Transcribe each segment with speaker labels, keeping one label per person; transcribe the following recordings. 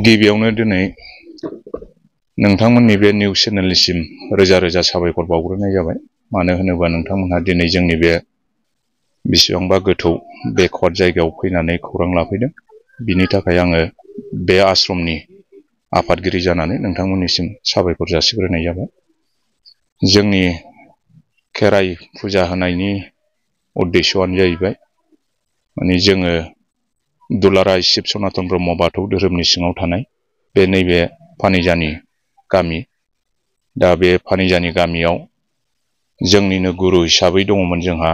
Speaker 1: गिबियावनो दिनै नोंथांमोननि बे निउस चेनेलनिसिम रोजा रोजा साबायखर बावग्रोनाय जाबाय। मानो होनोबा नोंथांमोनहा दिनै जोंनि बे बेसेबांबा गोथौ बेकवार्ड जायगायाव फैनानै खौरां लाफैदों। बिनि थाखाय आङो बे आश्रमनि आफादगिरि जानानै नोंथांमोननिसिम साबायखर जासिग्रोनाय जाबाय। जोंनि खेराइ फुजा होनायनि उद्देश्यआनो जाहैबाय माने जोङो दुलाराय शिब सनातन ब्रह्म बाथौ धोरोमनि सिङाव थानाय बे नैबे फानिजानि गामि, दा बे फानिजानि गामियाव जोंनिनो गुरु हिसाबै दङमोन जोंहा,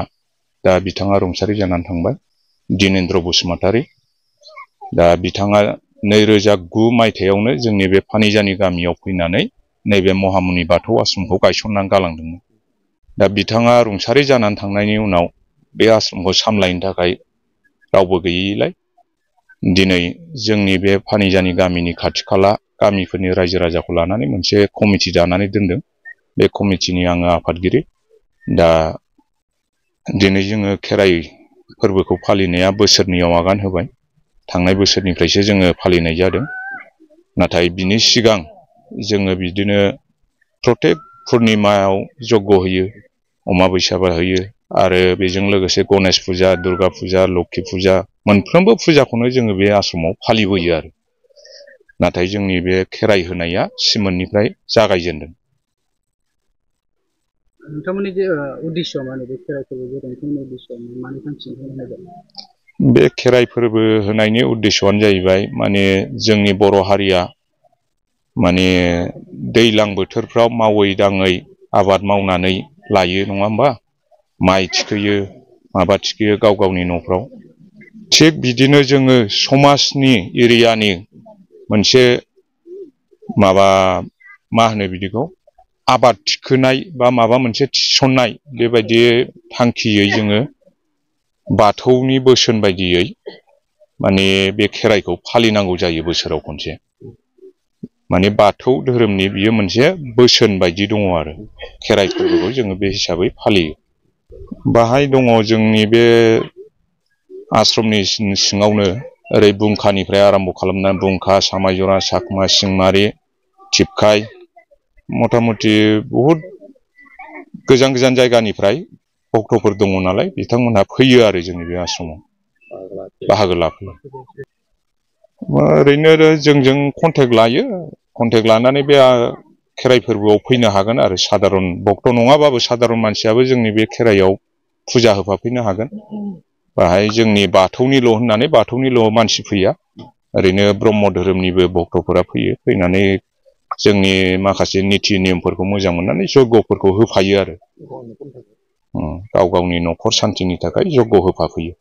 Speaker 1: दा बिथाङा रुंसारि जानानै थांबाय, दिनेन्द्र बसुमतारी। दा बिथाङा 2009 मायथाइयावनो जोंनि बे फानिजानि गामियाव फैनानै नैबे महामुनि बाथौ आश्रमखौ गायसननानै गालांदोंमोन। दा बिथाङा रुंसारि जानानै थांनायनि उनाव बे आश्रमखौ सामलायनो थाखाय रावबो गैयैलाय दिनै जोंनि बे फानिजानि गामिनि खाथि खाला गामिफोरनि रायजो राजाखौ लानानै मोनसे कमिटि दानानै दोनदों। बे कमिटिनि आङो आफादगिरि। दा दिनै जोङो खेराइ फोरबोखौ फालिनाया बोसोरनैयाव आगान होबाय। थांनाय बोसोरनिफ्रायसो जोङो फालिनाय जादों। नाथाय बिनि सिगां जोङो बिदिनो प्रतेक पुर्निमायाव जग्य होयो, अमाबैसाबा होयो, आरो बेजों लोगोसे गणेश फुजा, दुर्गा फुजा, लोक्षि फुजा, मोनफ्रोमबो फुजाखौनो जोङो बे आश्रमाव फालिबोयो आरो। नाथाय जोंनि बे खेराइ होनाया सिमोननिफ्राय जागायजेनदों।
Speaker 2: नोंथांमोननि जे उद्देश्य माने बे खेराइ फोरबो नोंथांमोननि उद्देश्य मानि थांखिजों होनाय जादों?
Speaker 1: बे खेराइ फोरबो होनायनि उद्देश्यआनो जाहैबाय माने जोंनि बर' हारिया माने दैज्लां बोथोरफ्राव मावै दाङै आबाद मावनानै लायो, नङा होमबा? माइ थिखोयो, माबा थिखोयो गाव गावनि न'फ्राव। थिग बिदिनो जोङो समाजनि एरियानि मोनसे माबा मा होनो बिदिखौ आबाद थिखोनाय बा माबा मोनसे थिसननाय, बेबायदि थांखियै जोङो बाथौनि बोसोन बायदियै माने बे खेराइखौ फालिनांगौ जायो बोसोराव खनसे। माने बाथौ धोरोमनि बियो मोनसे बोसोन बायदि दङ आरो। खेराइ फोरबोखौ जोङो बे हिसाबै फालियो। बाहाय दङ जोंनि बे आश्रमनि सिङावनो ओरै बुंखानिफ्राय आराम्भ खालामनानै बुंखा, सामायजरा, साकमा, सिंमारि, थिपखाय, मथा मथि बहुद गोजान गोजान जायगानिफ्राय भक्तफोर दङ नालाय, बिथांमोनहा फैयो आरो जोंनि बे आश्रमाव बाहागो लाफैयो। ओरैनो जोंजों कन्टेक्ट लायो, कन्टेक्ट लानानै बे खेराइ फोरबोआव फैनो हागोन आरो। सादारन भक्त नङाबाबो सादारन मानसियाबो जोंनि बे खेराइआव फुजा होफाफैनो हागोन। बाहाय जोंनि बाथौनिल' होननानै बाथौनिल' मानसि फैया, ओरैनो ब्रह्म धोरोमनिबो भक्तफोरा फैयो। फैनानै जोंनि माखासे निथि नियमफोरखौ मोजां मोननानै जग्यफोरखौ होफायो आरो। गाव गावनि न'खर सान्थिनि थाखाय जग्य होफाफैयो।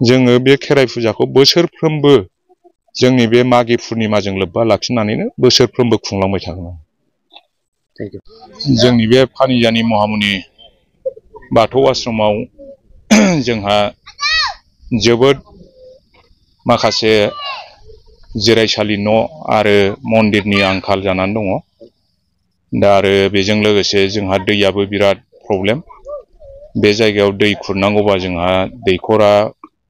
Speaker 1: जोङो बे खेराइ फुजाखौ बोसोरफ्रोमबो जोंनि बे मागि पुर्निमाजों लोब्बा लाखिनानैनो बोसोरफ्रोमबो खुंलांबाय थागोन। जोंनि बे फानिजानि महामुनि बाथौ आश्रमाव जोंहा जोबोद माखासे जिरायसालि न' आरो मन्दिरनि आंखाल जानानै दङ। दा आरो बेजों लोगोसे जोंहा दैयाबो बिराद प्रब्लेम। बे जायगायाव दै खुरनांगौबा जोंहा दैखरा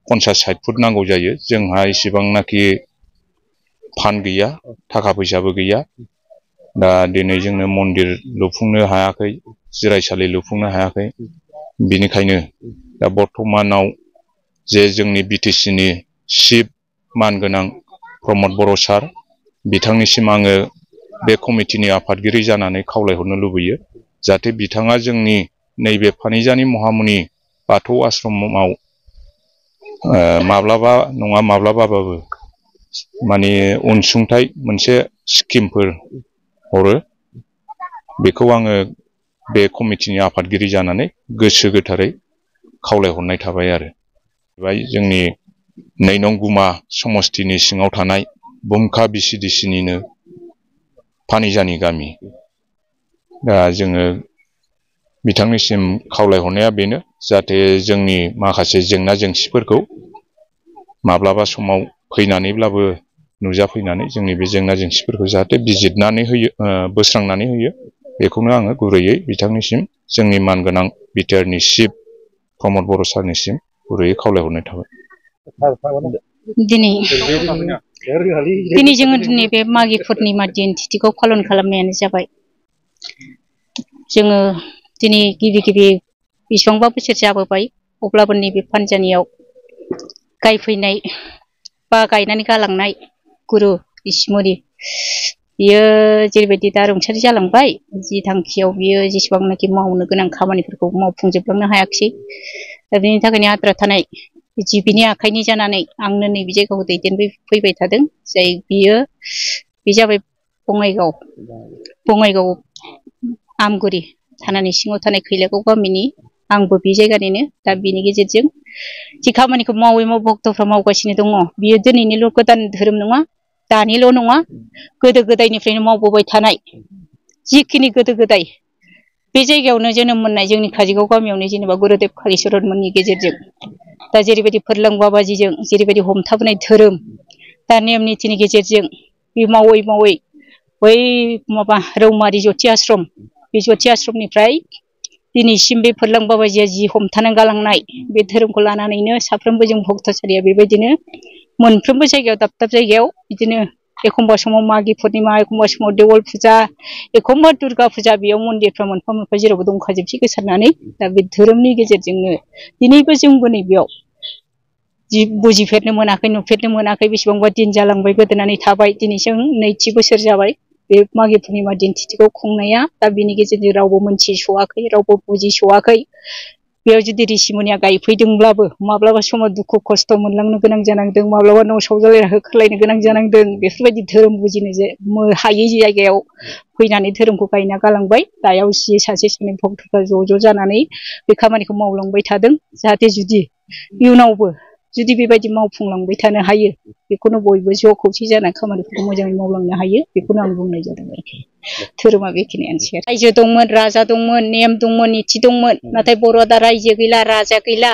Speaker 1: 50-60 फुट नांगौ जायो। जोंहा इसिबांनाखि फान्ड गैया, थाखा फैसाबो गैया। दा दिनै जोंनो मन्दिर लुफुंनो हायाखै, जिरायसालि लुफुंनो हायाखै। बिनिखायनो दा बर्थमानाव जे जोंनि BTC नि चिफ मानगोनां प्रमद बर' सार, बिथांनिसिम आङो बे कमिटिनि आफादगिरि जानानै खावलायहरनो लुबैयो, जाहाथे बिथाङा जोंनि नैबे फानिजानि महामुनि बाथौ आश्रमाव माब्लाबा नङा माब्लाबाबाबो माने अनसुंथाइ मोनसे स्किमफोर हरो। बेखौ आङो बे कमिटिनि आफादगिरि जानानै गोसो गोथारै खावलायहरनाय थाबाय आरो। जोंनि 2 नं गुमा समस्तिनि सिङाव थानाय बुमखा BCDC निनो फानिजानि गामि। दा जोङो बिथांनिसिम खावलायहरनाया बेनो, जाहाथे जोंनि माखासे जेंना जेंसिफोरखौ माब्लाबा समाव फैनानैब्लाबो नुजाफैनानै जोंनि बे जेंना जेंसिफोरखौ जाहाथे बिजिरनानै होयो, बोस्रांनानै होयो। बेखौनो आङो गुरैयै बिथांनिसिम जोंनि मानगोनां BTR नि चिफ प्रमद बर' सारनिसिम गुरैयै खावलायहरनाय थाबाय।
Speaker 3: दिनै जोङो दिनै बे मागि पुर्निमा दिन तिथिखौ पालन खालामनायानो जाबाय जोङो दिनै गिबि बेसेबांबा बोसोर जाबोबाय अब्लाबो नैबे पानजानियाव गायफैनाय बा गायनानै गालांनाय गुरु ऋषिमुनि बियो जेरैबायदि दा रुंसारि जालांबाय जि थांखियाव बियो जेसेबांनाखि मावनो गोनां खामानिफोरखौ मावफुंजोबलांनो हायाखिसै दा बेनि थाखायनो आद्रा थानाय जि बिनि आखाइनि जानानै आंनो नैबे जायगाखौ दैदेनफैबाय थादों जाय बियो बे जाबाय बङाइगाव आमगुरि थानानि सिङाव थानाय खैलागाव गामिनि आंबो बे जायगानिनो दा बिनि गेजेरजों जि खामानिखौ मावै भक्तफ्रा मावगासिनो दङ बियो दिनैनिल' गोदान धोरोम नङा दानिल' नङा गोदो गोदायनिफ्रायनो मावबोबाय थानाय जिखिनि गोदो गोदाय बे जायगायावनो जोनोम मोननाय जोंनि काजलगाव गामियावनो जेनेबा गुरुदेब कालिचरन मोननि गेजेरजों दा जेरैबायदि फोरलां बाबाजिजों जेरैबायदि हमथाबोनाय धोरोम दा नेम निथिनि गेजेरजों बे मावै बै माबा रौमारि ज्योति आश्रम बे ज्योति आश्रमनिफ्राय दिनैसिम बे फोरलां बाबाजिया जि हमथानानै गालांनाय बे धोरोमखौ लानानैनो साफ्रोमबो जों भक्तसालिया बेबायदिनो मोनफ्रोमबो जायगायाव दाब जायगायाव बिदिनो एखमबा समाव मागि पुर्निमा एखमबा समाव देवल फुजा एखमबा दुर्गा फुजा बेयाव मन्दिरफ्रा मोनफा जेरावबो दंखाजोबसै गोसारनानै दा बे धोरोमनि गेजेरजोंनो दिनैबो जोंबो नैबेयाव जि बुजिफेरनो मोनाखै नुफेरनो मोनाखै बेसेबांबा दिन जालांबाय गोदोनानै थाबाय दिनैसिम नैथि बोसोर जाबाय बे मागि पुर्निमा दिन तिथिखौ खुंनाया दा बिनि गेजेरजों रावबो मोनथिस'वाखै रावबो बुजिस'वाखै बेयाव जुदि ऋषिमुनिया गायफैदोंब्लाबो माब्लाबा समाव दुखु खस्थ' मोनलांनो गोनां जानांदों माब्लाबा न' सावजालायना होखारलायनो गोनां जानांदों बेफोरबायदि धोरोम बुजिनो हायै जायगायाव फैनानै धोरोमखौ गायना गालांबाय दायाव जि सासे सानै भक्तफ्रा ज' जानानै बे खामानिखौ मावलांबाय थादों जाहाथे जुदि इयुनावबो जुदि बेबायदि मावफुंलांबाय थानो हायो बेखौनो बयबो ज' खौसे जानानै खामानिफोरखौ मोजाङै मावलांनो हायो बेखौनो आं बुंनाय जादों आरोखि धोरोमा बेखिनियानोसै रायजो दंमोन राजा दंमोन नेम दंमोन निथि दंमोन नाथाय बर'आ दा रायजो गैला राजा गैला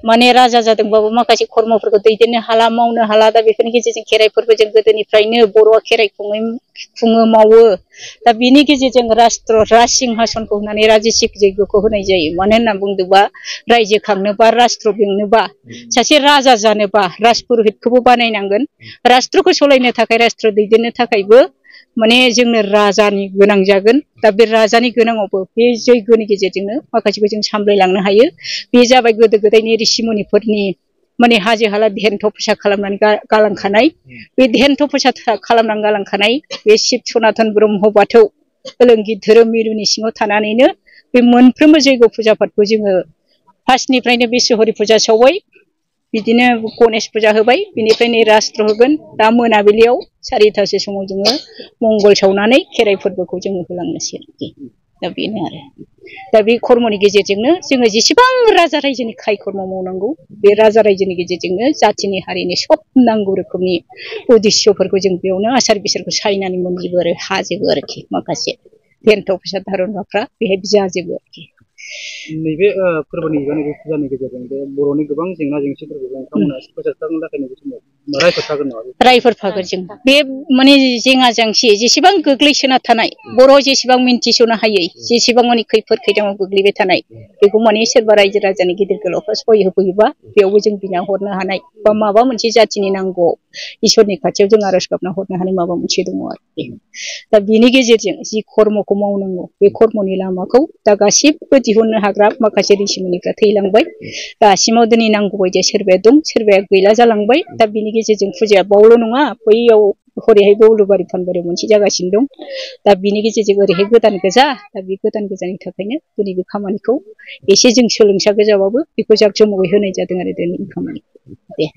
Speaker 3: माने राजा जादोंबाबो माखासे खर्मफोरखौ दैदेननो हाला मावनो हाला दा बेफोरनि गेजेरजों खेराइफोरबो जों गोदोनिफ्रायनो बर'आ खेराइ खुङो मावो दा बिनि गेजेरजों राज सिंहासनखौ होनानै राजसिक जैग'खौ होनाय जायो मानो होनना बुंदोंबा रायजो खांनोबा राष्ट्र बेंनोबा सासे राजा जानोबा राजपुरहितखौबो बानायनांगोन राष्ट्रखौ सालायनो थाखाय राष्ट्र दैदेननो थाखायबो माने जोंनो राजानि गोनां जागोन दा बे राजानि गोनाङावबो बे जैग'नि गेजेरजोंनो माखासेखौ जों सामलायलांनो हायो बे जाबाय गोदो गोदायनि ऋषिमुनिफोरनि माने हाजो हाला ध्यान तपस्या खालामनानै गालांखानाय बे ध्यान तपस्या खालामनानै गालांखानाय बे शिब सनातन ब्रह्म बाथौ ओलोंगि धोरोम मिरुनि सिङाव थानानैनो बे मोनफ्रोमबो जैग' फुजा पातखौ जोङो फार्स्टनिफ्रायनो बिश्वहरि फुजा सावबाय बिदिनो गणेश फुजा होबाय बिनिफ्रायनो राष्ट्र होगोन दा मोनाबिलियाव 4टासो समाव जोङो मंगल सावनानै खेराइ फोरबोखौ जोङो होलांनोसै आरोखि दा बेनो आरो दा बे खर्मनि गेजेरजोंनो जोङो जेसेबां राजा रायजोनि खाय खर्म मावनांगौ बे राजा रायजोनि गेजेरजोंनो जाथिनि हारिनि सब नांगौ रोखोमनि उद्देश्यफोरखौ जों बेयावनो आसार बिसारखौ सायनानै मोनजोबो आरो हाजोबो आरोखि माखासे ध्यान तपस्या धारनाफ्रा बेहाय जाजोबो आरोखि
Speaker 2: नैबे फोरबोनि नैबे फुजानि गेजेरजों बे बर'नि गोबां जेंना जेंसिफोरखौ नोंथांमोना फोजोबस्रांनो थाखाय नैबे समाव रायफोरखागोन नामा
Speaker 3: रायफोर फागोन जों बे माने जेंना जेंसि जेसेबां गोग्लैसोना थानाय बर' जेसेबां मिन्थिस'नो हायै जेसेबां माने खैफोद खैदाङाव गोग्लैबाय थानाय बेखौ माने सोरबा रायजो राजानि गिदिर गोलावफ्रा सहाय होफैयोबा बेयावबो जों बिना हरनो हानाय बा माबा मोनसे जाथिनि नांगौआव इसोरनि खाथियाव जों आर'ज गाबना हरनो हानाय माबा मोनसे दङ आरोखि दा बिनि गेजेरजों जि खर्मखौ मावनांगौ बे खर्मनि लामाखौ दा गासिबो दिहुननो हाग्रा माखासे ऋषिमुनिफ्रा थैलांबाय दासिमाव दिनै नांगौ बायदि सोरबाया दं सोरबाया गैला जालांबाय दा बिनि गेजेरजों फुजाया बावल' नङा बैयाव हरैहायबो उलुबारि फानबारियाव मोनसे जागासिनो दं दा बिनि गेजेरजों ओरैहाय गोदान गोजा दा बे गोदान गोजानि थाखायनो दिनै बे खामानिखौ एसे जों सोलोंसा गोजाबाबो बेखौ जाक जमगै होनाय जादों आरो दिनैनि खामानिखौ दे